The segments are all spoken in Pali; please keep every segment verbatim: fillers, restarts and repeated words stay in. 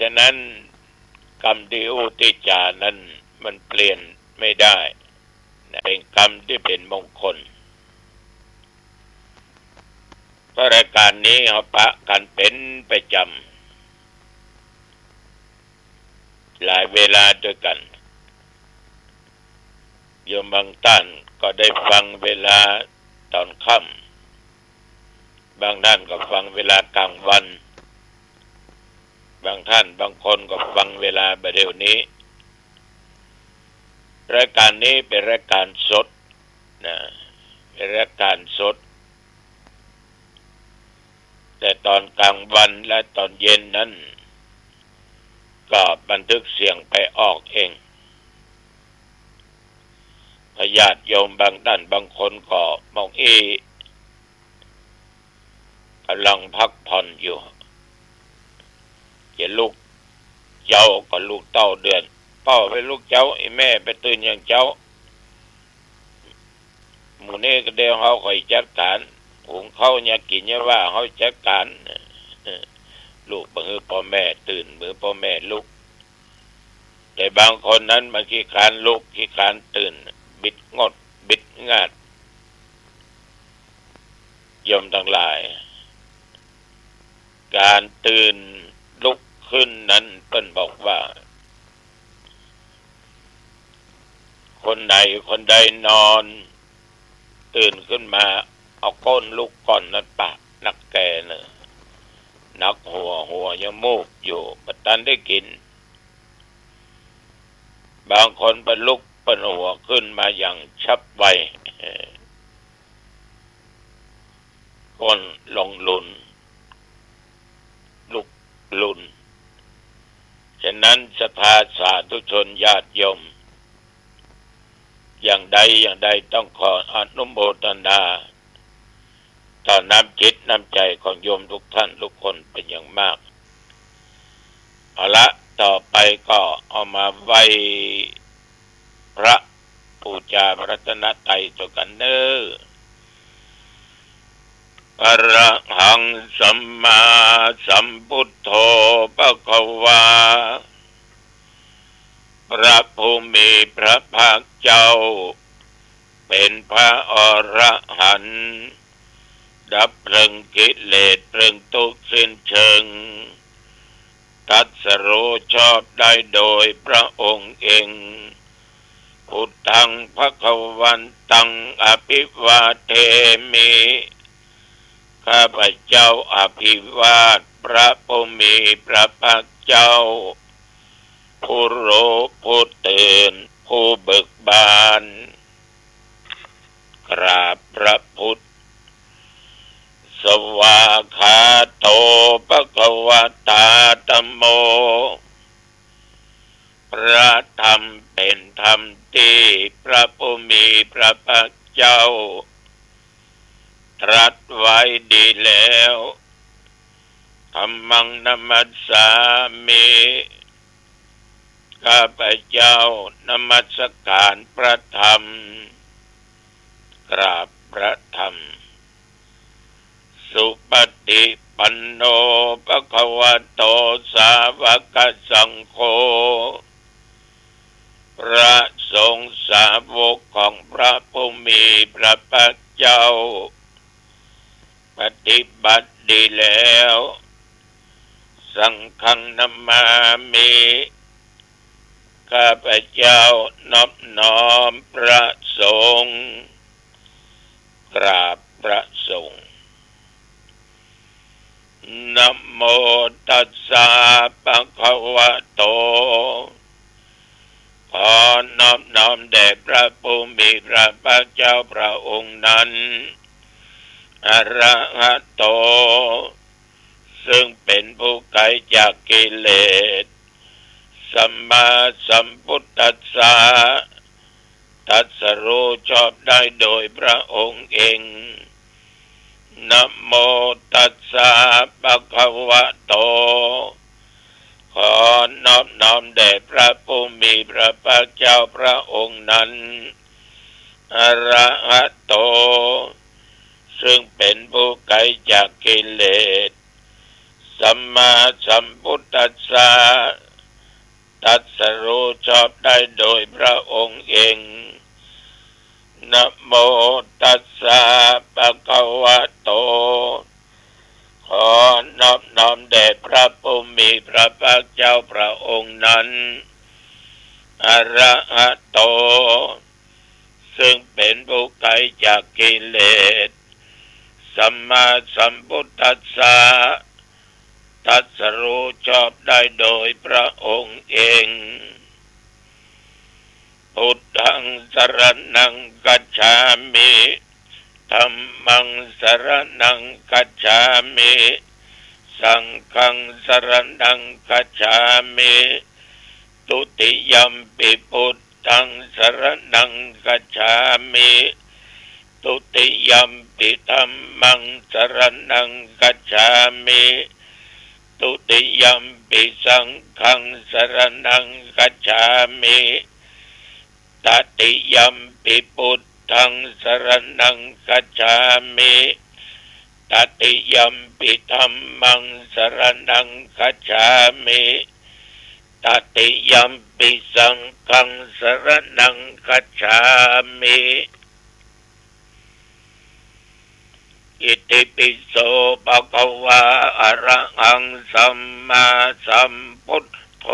ฉะนั้นกรรมที่อุทิศนั้นมันเปลี่ยนไม่ได้นะ เป็นกรรมที่เป็นมงคล เพราะรายการนี้เราปะกันเป็นประจำ หลายเวลาด้วยกัน โยมบางท่านก็ได้ฟังเวลาตอนค่ำ บางท่านก็ฟังเวลากลางวัน บางท่านบางคนก็ฟังเวลาบ่ายเดี๋ยวนี้ รายการนี้เป็นรายการสดนะ เป็นรายการสด แต่ตอนกลางวันและตอนเย็นนั้น ก็บันทึกเสียงไปออกเอง พอญาติโยมบางท่านบางคนก็มองอีกำลังพักผ่อนอยู่ จะลุกเจ๊าก็ลุกเต้าเดือน ป้อไปลุกเจ๊า อีแม่ไปตื่นอย่างเจ๊า หมู่นี้ก็เดี๋ยวเฮาค่อยจัดการ หุงข้าวเนี่ยกินเนี่ยว่าเฮาจัดการ ลูกบ่หื้อป้อแม่ตื่น บ่หื้อป้อแม่ลุก แต่บางคนนั้นมันขี้คร้านลุก ขี้คร้านตื่น บิดงด บิดงาด โยมทั้งหลาย การตื่นลุกขึ้นนั้นเปิ้นบอกว่า คนไหนคนใดนอน ตื่นขึ้นมา เอาก้นลุกก่อนนั้นปะ นักแก่เนอะ นักหัว หัวยังมูกอยู่ บ่ตันได้กิน บางคนไปลุกเปิ้นหัวขึ้นมาอย่างฉับไว ก้นลงหลุน ลุกหลุน ฉะนั้นศรัทธาสาธุชนญาติโยม อย่างใดอย่างใดต้องขออนุโมทนา ต่อน้ำจิตน้ำใจของโยมทุกท่านทุกคนเป็นอย่างมาก เอาละ ต่อไปก็เอามาไหว้พระ บูชาพระรัตนตรัยด้วยกันเนอะ Arahaṃ sammāsambuddho bhagavā. พระผู้มีพระภาคเจ้า เป็นพระอรหันต์ ดับเพลิงกิเลสเพลิงทุกข์สิ้นเชิง ตรัสรู้ชอบได้โดยพระองค์เอง Buddhaṃ bhagavantaṃ abhivādemi. ข้าพเจ้าอภิวาทพระผู้มีพระภาคเจ้า ผู้รู้ผู้ตื่นผู้เบิกบาน กราบพระพุทธ Svākkhāto bhagavatā dhammo. พระธรรมเป็นธรรมที่พระผู้มีพระภาคเจ้า ตรัสไว้ดีแล้ว Dhammaṃ namassāmi. ข้าพเจ้านมัสการพระธรรม กราบพระธรรม Supaṭipanno bhagavato sāvakasaṅgho. พระสงฆ์สาวกของพระผู้มีพระภาคเจ้า ปฏิบัติดีแล้ว Saṅghaṃ namāmi. ข้าพเจ้านอบน้อมพระสงฆ์ กราบพระสงฆ์ Namo tassa bhagavato. ขอนอบน้อมแด่พระผู้มีพระภาคเจ้าพระองค์นั้น Arahato. ซึ่งเป็นผู้ไกลจากกิเลส Sammāsambuddhassa. ตรัสรู้ชอบได้โดยพระองค์เอง Namo tassa bhagavato. ขอนอบน้อมแด่พระผู้มีพระภาคเจ้าพระองค์นั้น Arahato. ซึ่งเป็นผู้ไกลจากกิเลส สัมมาสัมพุทธัสสะ ตรัสรู้ชอบได้โดยพระองค์เอง นะโมตัสสะ ภะคะวะโต ขอนอบน้อมแด่พระผู้มีพระภาคเจ้าพระองค์นั้น อะระหะโต ซึ่งเป็นผู้ไกลจากกิเลส สัมมาสัมพุทธัสสะ ตรัสรู้ชอบได้โดยพระองค์เอง พุทธังสรณังคัจฉามิ ธัมมังสรณังคัจฉามิ สังฆังสรณังคัจฉามิ ทุติยัมปิพุทธังสรณังคัจฉามิ ทุติยัมปิธัมมังสรณังคัจฉามิ ทุติยัมปิสังฆังสรณังคัจฉามิ ตติยัมปิพุทธังสรณังคัจฉามิ ตติยัมปิธัมมังสรณังคัจฉามิ ตติยัมปิสังฆังสรณังคัจฉามิ อิติปิโส ภะคะวา อะระหัง สัมมาสัมพุทโธ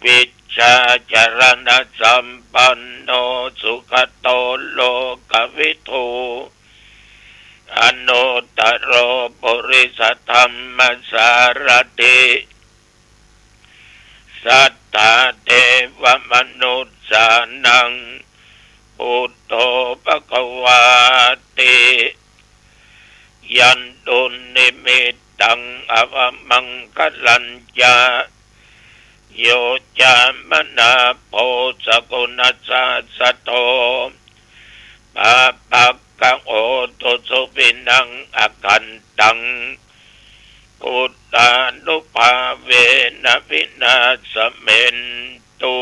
วิชชาจรณะสัมปันโน สุขะโต โลกวิทู อนุตตโร ปุริสธัมมสารถิ สัตถาเทวมนุสสานัง พุทโธ ภะคะวาติ ยันตุนนิมิตตัง อวมังคะลัญจะ โย จามะนาโพ สะกุณัสสะหะสโต ปาปักขะโหตุ สุวินัง อคันตัง พุทธานุภาเวนะ วินาสะเมนตุ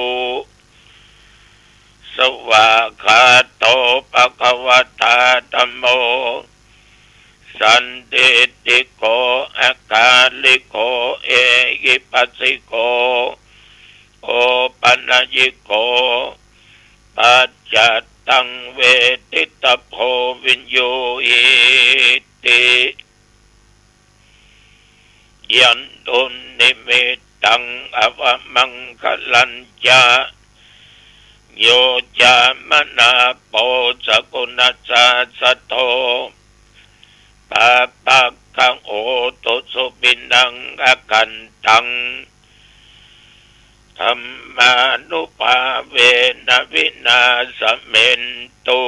สวากขาโต ภะคะวะตา ธัมโม สันทิฏฐิโก อะกาลิโก เอหิปัสสิโก โอปะนะยิโก ปัจจัตตัง เวทิตะโพ วิญญูหิติ ยันตุนนิมิตตัง อวมังคะลัญจะ โย จามะนาโพ สะกุณัสสะหะสโต ปาปักขะโหตุ สุวินัง อคันตัง ธัมมานุภาเวนะ วินาสะเมนตุ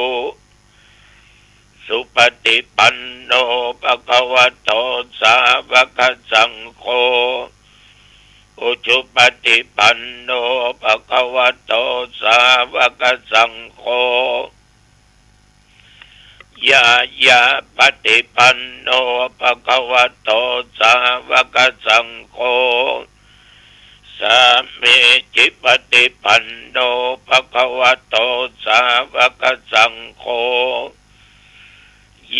สุปฏิปันโน ภะคะวะโต สาวะกะสังโฆ อุจุปฏิปันโน ภะคะวะโต สาวะกะสังโฆ ญาญาปฏิปันโน ภะคะวะโต สาวะกะสังโฆ สามีจิปฏิปันโน ภะคะวะโต สาวะกะสังโฆ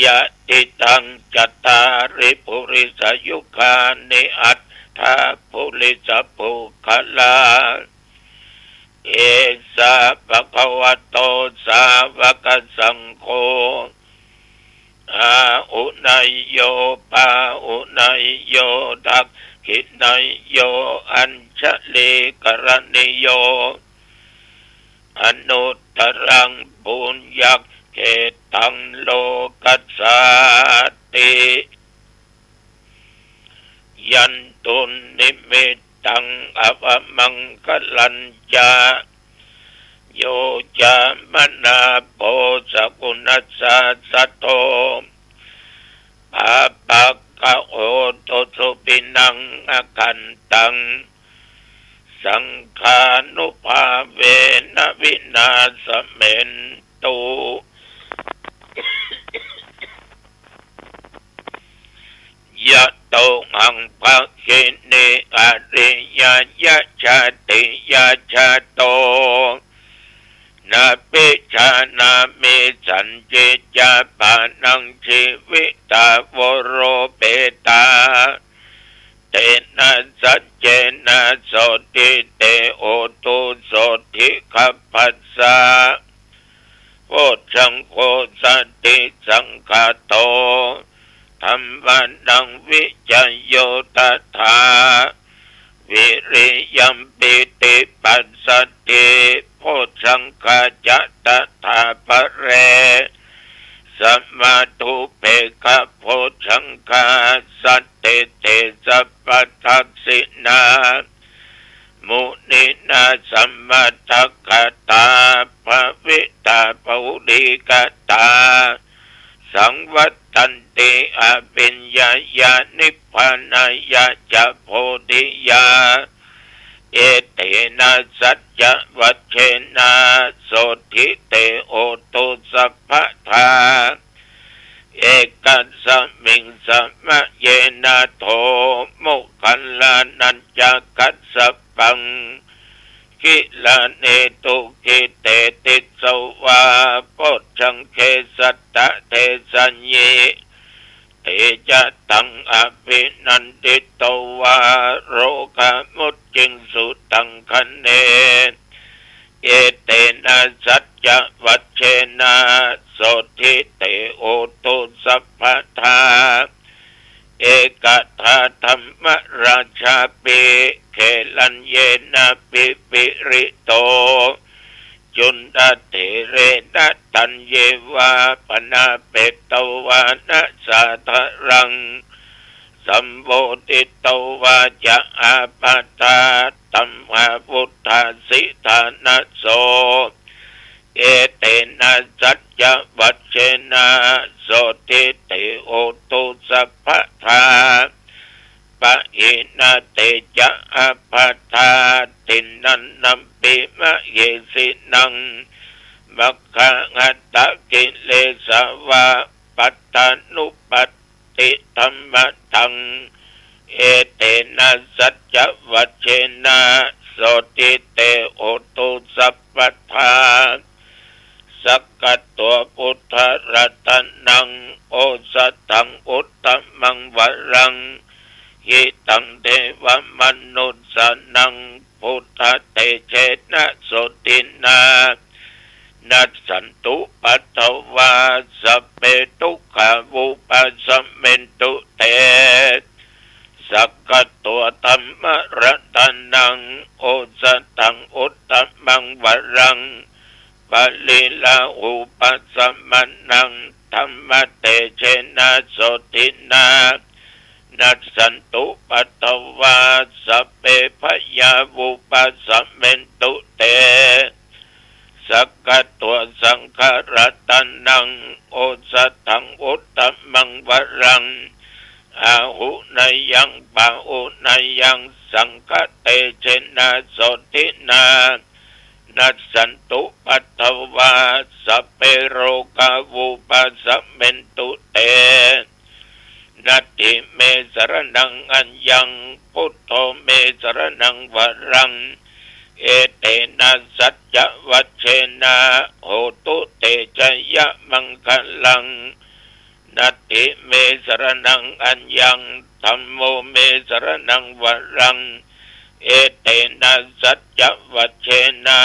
ยะติตัง จัตตาริ ปุริสะยุคานิ อัตถะ ปุริสะปุคคละ เอสะ ภะคะวะโต สาวะกะสังโฆ อาหุเนยโย ปาหุเนยโย ดักขิเนยโย อัญชะลีกะระณิโย อนุตตะรัง ปุญญะเขตัง โลกัสสาติ ยันตุนนิมิตตัง อวมังคะลัญจะ โย จามะนาโพ สะกุณัสสะหะสโต ปาปักขะโหตุ สุวินัง อคันตัง สังฆานุภาเวนะ วินาสะเมนตุ ยะโตหัง ภะคินี อริยะยะ ชาติยะ ชาโต nābhijānāmi sañcicca pāṇaṃ jīvitā voropetā. Tena saccena sotthi te hotu sotthi gabbhassa. Bojjhaṅgo satisaṅkhāto dhammānaṃ vicayo tathā viriyampīti passaddhi bojjhaṅgā ca tathāpare samādhupekkhabojjhaṅgā sattete sabbadassina muninā sammadakkhātā bhāvitā bahulīkatā saṃvattanti abhiññāya nibbānāya ca bodhiyā. Etena saccavajjena sotthi te hotu sabbadā. Ekasmiṃ samaye nātho moggallānañca kassapaṃ gilāne dukkhite disvā bojjhaṅge satta desayi. Te ca taṃ abhinanditvā rogā mucciṃsu taṅkhaṇe. Etena saccavajjena sotthi te hotu sabbadā. Ekadā dhammarājāpi gelaññenābhipīḷito cundattherena taññeva bhaṇāpetvāna sādaraṃ sammoditvā ca ābādhā tamhā vuṭṭhāsi ṭhānaso. Etena saccavajjena sotthi te hotu sabbadā. Pahīnā te ca ābādhā tiṇṇannampi mahesinaṃ maggāhatakilesā va pattānuppattidhammataṃ. Etena saccavajjena sotthi te hotu sabbadā. Sakkatvā buddharatanaṃ osathaṃ uttamaṃ varaṃ hitaṃ devamanussānaṃ buddhatejena sotthinā nassantupaddavā sabbe dukkhā vūpasamentu te. Sakkatvā dhammaratanaṃ osathaṃ uttamaṃ varaṃ pariḷāhūpasamanaṃ dhammatejena sotthinā nassantupaddavā sabbe bhayā vūpasamentu te. Sakkatvā saṅgharatanaṃ osathaṃ uttamaṃ varaṃ āhuneyyaṃ pāhuneyyaṃ saṅghatejena sotthinā nassantupaddavā sabbe rogā vūpasamentu te. Natthi me saraṇaṃ aññaṃ buddho me saraṇaṃ varaṃ etena saccavajjena hotu te jayamaṅgalaṃ. Natthi me saraṇaṃ aññaṃ dhammo me saraṇaṃ varaṃ etena saccavajjena